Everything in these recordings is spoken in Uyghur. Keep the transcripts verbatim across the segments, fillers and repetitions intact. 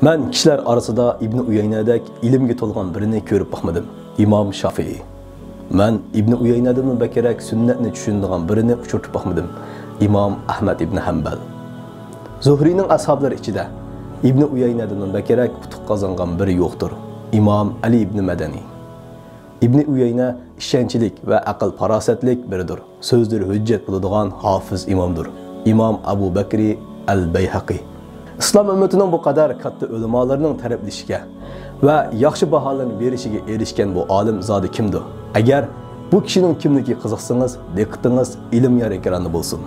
مەن كىشىلەر ئارىسىدا ئىبنى ئۇيەينەدەك ئىلىمگە تولغان بىرىنى كۆرۈپ باقمىدىم. ئىمام شافىئىي. مەن ئىبنى ئۇيەينەدىنمۇ بەكرەك سۈننەتنى چۈشىنىدىغان بىرىنى ئۇچرىتىپ باقمىدىم. ئىمام ئەھمەد ئىبنى ھەمبەل. زۇھرىنىڭ ئەسھابلىرى ئىچىدە ئىبنى ئۇيەينەدىنمۇ بەكرەك ئۇتۇق قازانغان بىرى يوقتۇر. ئىمام ئەلى ئىبنى مەدەنىي. ئىبنى ئۇيەينە ئىشەنچلىك ۋە ئەقىل-پاراسەتلىك بىرىدۇر. سۆزلىرى ھۆججەت بولىدىغان ھافىز ئىمامدۇر. ئىمام ئەبۇ بەكرى ئەل بەيھەقى. ئىسلام ئۈممىتىنىڭ بۇ قەدەر كاتتا ئۆلىمالىرىنىڭ تەرىپلىشىگە ۋە ياخشى باھالارنى بېرىشىگە ئېرىشكەن بۇ ئالىم زادى كىمدۇ؟ ئەگەر بۇ كىشىنىڭ كىملىكىگە قىزىقسىڭىز، دىققىتىڭىز ئىلىم يار ئېكراندا بولسۇن.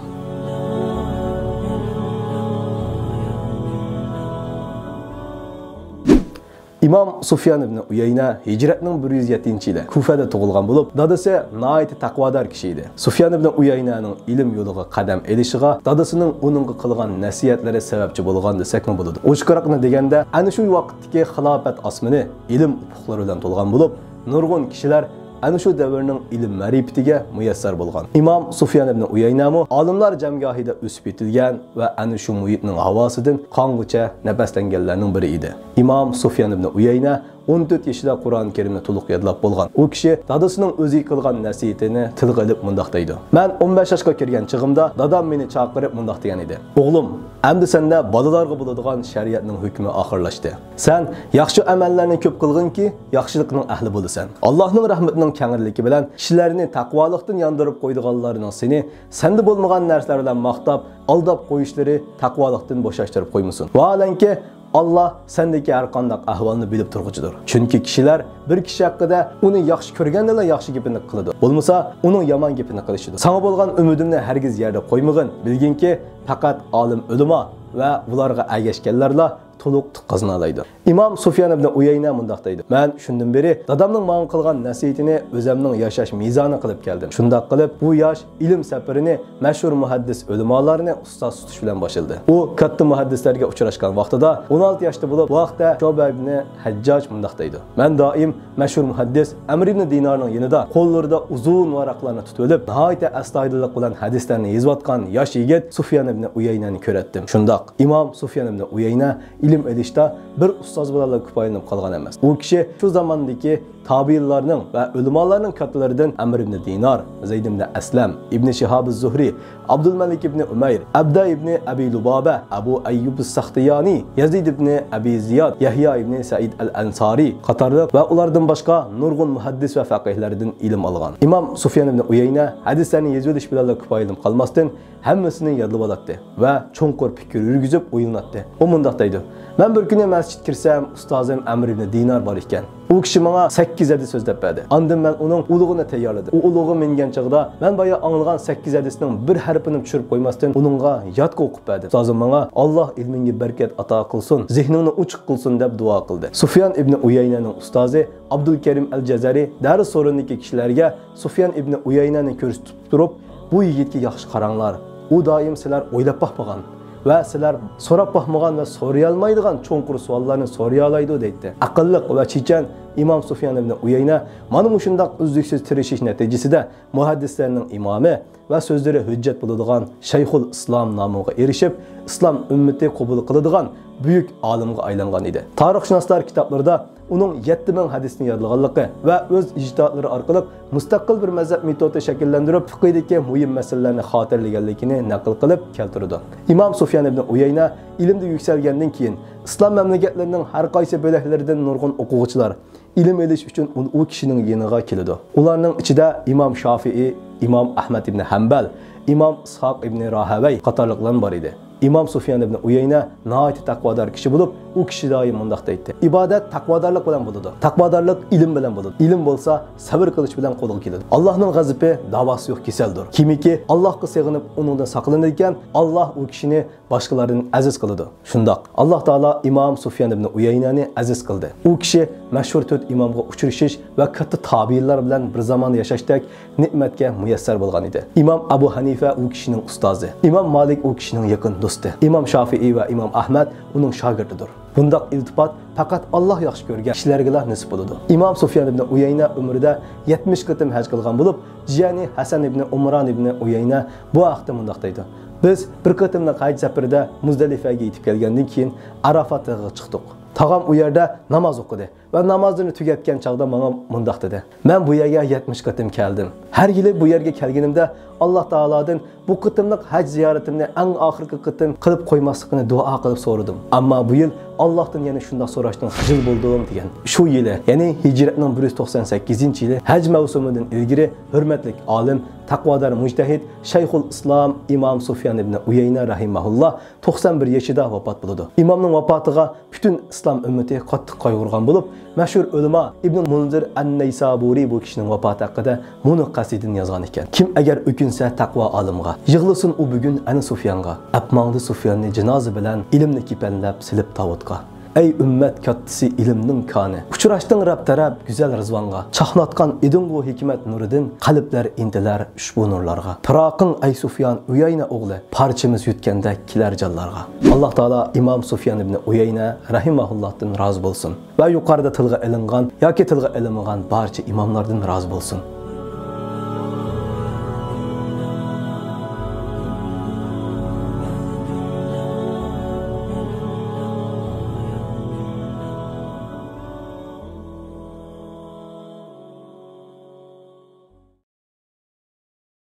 ئىمام سۇفيان ئىبنى ئۇيەينە ھىجرەتنىڭ بىر يۈز يەتتىنچى يىلى كۇفەدە تۇغۇلغان بولۇپ، دادىسى ناھايىتى تەقۋادار كىشى ئىدى. سۇفيان ئىبنى ئۇيەينەنىڭ ئىلىم يولىغا قەدەم ئېلىشىغا دادىسىنىڭ ئۇنىڭغا قىلغان نەسىھەتلىرى سەۋەبچى بولغان دېسەكمۇ بولىدۇ. ئوچۇقراقنى دېگەندە، ئەنە شۇ ۋاقىتتىكى خىلاپەت ئاسمىنى ئىلىم ئۇپۇقلىرى بىلەن تولغان بولۇپ، نۇرغۇن كىشىلەر ئەنە شۇ دەۋرنىڭ ئىلىم مەرىپىتىگە مۇيەسسەر بولغان. ئىمام سۇفيان ئىبنى ئۇيەينەمۇ ئالىملار جەمگاھىدا ئۆسۈپ يېتىلگەن ۋە ئەنە شۇ مۇھىتنىڭ ھاۋاسىدىن قانغۇچە نەپەسلەنگەنلەرنىڭ بىرى ئىدى. ئىمام سۇفيان ئىبنى ئۇيەينە ئون تۆت يېشىدا قۇرئان كەرىمنى تولۇق يادلاپ بولغان. ئۇ كىشى دادىسىنىڭ ئۆزىگە قىلغان نەسىھىتىنى تىلغا ئېلىپ مۇنداق دەيدۇ: مەن ئون بەش ياشقا كىرگەن چېغىمدا دادام مېنى چاقىرىپ مۇنداق دېگەن ئىدى: «ئوغلۇم، ئەمدى سەندە بالىلارغا بولىدىغان شەرىئەتنىڭ ھۆكمى ئاخىرلاشتى. سەن ياخشى ئەمەللەرنى كۆپ قىلغىنكى، ياخشىلىقنىڭ ئەھلى بولىسەن. ئاللاھنىڭ رەھمىتىنىڭ كەڭرىلىكى بىلەن كىشىلەرنى تەقۋالىقتىن ياندۇرۇپ قويىدىغانلارنىڭ سېنى سەندە بولمىغان نەرسىلەر بىلەن ماختاپ، ئالداپ قويۇشلىرى تەقۋالىقتىن بوشاشتۇرۇپ قويمىسۇن. ۋاھالەنكى، ئاللا سەندىكى ھەر قانداق ئەھۋالنى بىلىپ تۇرغۇچىدۇر. چۈنكى كىشىلەر بىر كىشى ھەققىدە ئۇنى ياخشى كۆرگەندىلا ياخشى گېپىنى قىلىدۇ، بولمىسا ئۇنىڭ يامان گېپىنى قىلىشىدۇ. ساڭا بولغان ئۈمىدۈمنى ھەرگىز يەردە قويمىغىن. بىلگىنكى، پەقەت ئالىم ئۆلىما ۋە ئۇلارغا ئەگەشكەنلەرلا تولۇق ئۇتۇق قازىنالايدۇ.» ئىمام سۇفيان ئىبنى ئۇيەينە مۇنداق دەيدۇ: «مەن شۇندىن بېرى دادامنىڭ ماڭا قىلغان نەسىھىتىنى ئۆزەمنىڭ ياشاش مىزانى قىلىپ كەلدىم. شۇنداق قىلىپ، بۇ ياش ئىلىم سەپىرىنى مەشھۇر مۇھەددىس ئۆلىمالارنى ئۇستاز تۇتۇش بىلەن باشلىدى. ئۇ كاتتا مۇھەددىسلەرگە ئۇچراشقان ۋاقتىدا، ئون ئالتە ياشتا بولۇپ، بۇ ھەقتە شۇبە ئىبنى ھەججاج مۇنداق دەيدۇ: مەن دائىم مەشھۇر مۇھەددىس ئەمر ئىبنى دىنارنىڭ يېنىدا قوللىرىدا ئۇزۇن ۋاراقلارنى تۇتۇۋېلىپ، ناھايىتى ئەستايىدىللىق بىلەن ھەدىسلەرنى يېزىۋاتقان ياش يىگىت سۇفيان ئىبنى ئۇيەينەنى كۆرەتتىم. شۇنداق، ئىمام سۇفيان ئىبنى ئۇيەينە ئىلىم ئېلىشتا بىر ئۇستاز بىلەنلا كۇپايىلىنىپ قالغان ئەمەس. ئۇ كىشى شۇ زاماندىكى تابىئىنلارنىڭ ۋە ئۆلىمالارنىڭ كاتتىلىرىدىن ئەمر ئىبنى دىنار، زەيد ئىبنى ئەسلەم، ئىبنى شىھاب زۇھرى، ئابدۇلمەلىك ئىبنى ئۇمەير، ئەبدە ئىبنى ئەبى لۇبابە، ئەبۇ ئەييۇب سەختىيانى، يەزىد ئىبنى ئەبى زىياد، يەھيا ئىبنى سەئىد ئەل ئەنسارى قاتارلىق ۋە ئۇلاردىن باشقا نۇرغۇن مۇھەددىس ۋە فەقىھلەردىن ئىلىم ئالغان. ئىمام سۇفيان ئىبنى ئۇيەينە ھەدىسلەرنى يېزىۋېلىش بىلەنلا كۇپايىلىنىپ قالماستىن، ھەممىسىنى يادلىۋالاتتى ۋە چوڭقۇر پىكىر يۈرگۈزۈپ ئويلىناتتى. ئۇ مۇنداق دەيدۇ: مەن بىر كۈنى مەسچىتكە كىرسەم، ئۇستازىم ئەمر ئىبنى دىنار بار ئىكەن. ئۇ كىشى ماڭا سەككىز ھەدىس سۆزلەپ بەردى. ئاندىن مەن ئۇنىڭ ئۇلۇغىنى تەييارلىدىم. ئۇ ئۇلۇغا مىنگەن چېغىدا مەن بايا ئاڭلىغان سەككىز ھەدىسنىڭ بىر ھەرپىنى چۈشۈرۈپ قويماستىن، ئۇنىڭغا يادقا ئوقۇپ بەردىم. ئۇستازىم ماڭا، «ئاللا ئىلمىڭگە بەرىكەت ئاتا قىلسۇن، زېھنىڭنى ئوچۇق قىلسۇن» دەپ دۇئا قىلدى. سۇفيان ئىبنى ئۇيەينەنىڭ ئۇستازى ئابدۇلكەرىم ئەل جەزەرى دەرس سورۇنىدىكى كىشىلەرگە سۇفيان ئىبنى ئۇيەينەنى كۆرسىتىپ تۇرۇپ، «بۇ يىگىتكە ياخشى قاراڭلار. ئۇ دائىم سىلەر ئويلاپ باقمىغان ۋە سىلەر سوراپ باقمىغان ۋە سورىيالمايدىغان چوڭقۇر سوئاللارنى سورىيالايدۇ» دەيتتى. ئەقىللىق ۋە چېچەن ئىمام سۇفيان ئىبنى ئۇيەينە مانا مۇشۇنداق ئۈزلۈكسىز تىرىشىش نەتىجىسىدە مۇھەددىسلەرنىڭ ئىمامى ۋە سۆزلىرى ھۆججەت بولىدىغان شەيخۇل ئىسلام نامىغا ئېرىشىپ، ئىسلام ئۈممىتى قوبۇل قىلىدىغان بۈيۈك ئالىمغا ئايلانغان ئىدى. تارىخشۇناسلار كىتابلىرىدا ئۇنىڭ يەتتە مىڭ ھەدىسنى يادلىغانلىقى ۋە ئۆز ئىجتىھاتلىرى ئارقىلىق مۇستەقىل بىر مەزھەپ مېتودى شەكىللەندۈرۈپ، فىقىدىكى مۇھىم مەسىلىلەرنى خاتىرىلىگەنلىكىنى نەقىل قىلىپ كەلتۈرىدۇ. ئىمام سۇفيان ئىبنى ئۇيەينە ئىلىمدە يۈكسەلگەندىن كېيىن، ئىسلام مەملىكەتلىرىنىڭ ھەر قايسى بۆلەكلىرىدىن نۇرغۇن ئوقۇغۇچىلار ئىلىم ئېلىش ئۈچۈن ئۇ، ئۇ كىشىنىڭ يېنىغا كېلىدۇ. ئۇلارنىڭ ئىچىدە ئىمام شافىئىي، ئىمام ئەھمەد ئىبنى ھەمبەل، ئىمام ئىسھاق ئىبنى راھەۋەي قاتارلىقلار بار ئىدى. ئىمام سۇفيان ئىبنى ئۇيەينە ناھايىتى تەقۋادار كىشى بولۇپ، ئۇ كىشى دائىم مۇنداق دەيتتى: «ئىبادەت تەقۋادارلىق بىلەن بولىدۇ. تەقۋادارلىق ئىلىم بىلەن بولىدۇ. ئىلىم بولسا سەۋر قىلىش بىلەن قولغا كېلىدۇ. ئاللاھنىڭ غەزىپى داۋاسى يوق كېسەلدۇر. كىمكى ئاللاھقا سېغىنىپ ئۇنىڭدىن ساقلىنىدىكەن، ئاللاھ ئۇ كىشىنى باشقىلاردىن ئەزىز قىلىدۇ.» شۇنداق، ئاللاھ تائالا ئىمام سۇفيان ئىبنى ئۇيەينەنى ئەزىز قىلدى. ئۇ كىشى مەشھۇر تۆت ئىمامغا ئۇچرىشىش ۋە كاتتا تابىئىنلار بىلەن بىر زاماندا ياشاشتەك نېمەتكە مۇيەسسەر بولغان ئىدى. ئىمام ئەبۇ ھەنىفە ئۇ كىشىنىڭ ئۇستازى. ئىمام مالىك ئۇ كىشىنىڭ يېقىن دوستى. ئىمام شافىئىي ۋە ئىمام ئەھمەد ئۇنىڭ شاگىرتىدۇر. بۇنداق ئىلتىپات پەقەت ئاللاھ ياخشى كۆرگەن كىشىلەرگىلا نېسىپ بولىدۇ. ئىمام سۇفيان ئىبنى ئۇيەينە ئۆمرىدە يەتمىش قېتىم ھەج قىلغان بولۇپ، جىيەنى ھەسەن ئىبنى ئۇمران ئىبنى ئۇيەينە بۇ ھەقتە مۇنداق دەيدۇ: «بىز بىر قېتىملىق ھەج سەپىرىدە مۇزدەلىفەگە يېتىپ كەلگەندىن كېيىن، ئەرافات تېغىغا چىقتۇق. تاغام ئۇ يەردە ناماز ئوقۇدى ۋە نامازىنى تۈگەتكەن چاغدا ماڭا مۇنداق دېدى: «مەن بۇ يەرگە يەتمىش قېتىم كەلدىم. ھەر يىلى بۇ يەرگە كەلگىنىمدە ئاللا تائالادىن بۇ قېتىملىق ھەج زىيارىتىمنى ئەڭ ئاخىرقى قېتىم قىلىپ قويماسلىقىنى دۇئا قىلىپ سورىدىم. ئەمما بۇ يىل ئاللاھتىن يەنە شۇنداق سوراشتىن خىجىل بولدۇم» دېگەن. شۇ يىلى، يەنى ھىجرەتنىڭ بىر يۈز توقسان سەككىزىنچى يىلى ھەج مەۋسۇمىدىن ئىلگىرى ھۆرمەتلىك ئالىم، تەقۋادار مۇجتەھىد شەيخۇل ئىسلام ئىمام سۇفيان ئىبنى ئۇيەينە رەھىمەھۇللا توقسان بىر يېشىدا ۋاپات بولىدۇ. ئىمامنىڭ ۋاپاتىغا پۈتۈن ئىسلام ئۈممىتى قاتتىق قايغۇرغان بولۇپ، مەشھۇر ئۆلىما ئىبنى مۇنزىر ئەن-نەيسابۇرى بۇ كىشىنىڭ ۋاپاتى ھەققىدە مۇنۇ قەسىدىنى يازغان ئىكەن: «كىم ئەگەر ئۆكۈنسە تەقۋا ئالىمغا، يىغلىسۇن ئۇ بۈگۈن ئەنە سۇفيانغا. ئەپ ماڭدى سۇفياننى جىنازا بىلەن، ئىلىمنى كېپەنلەپ سېلىپ تاۋۇتقا. ئەي ئۈممەت كاتتىسى، ئىلىمنىڭ كانى، ئۇچراشتىڭ رەب تەرەپ گۈزەل رىزۋانغا. چاقناتقان ئىدىڭغۇ ھېكمەت نۇرىدىن، قەلبلەر ئىنتىلەر ئۇشبۇ نۇرلارغا. پىراقىڭ ئەي سۇفيان ئۇيەينە ئوغلى، پارچىمىز يۆتكەندەك كېلەر جانلارغا.» ئاللا تائالا ئىمام سۇفيان ئىبنى ئۇيەينە رەھىمەھۇللاھتىن رازى بولسۇن ۋە يۇقىرىدا تىلغا ئېلىنغان ياكى تىلغا ئېلىنمىغان بارچە ئىماملاردىن رازى بولسۇن.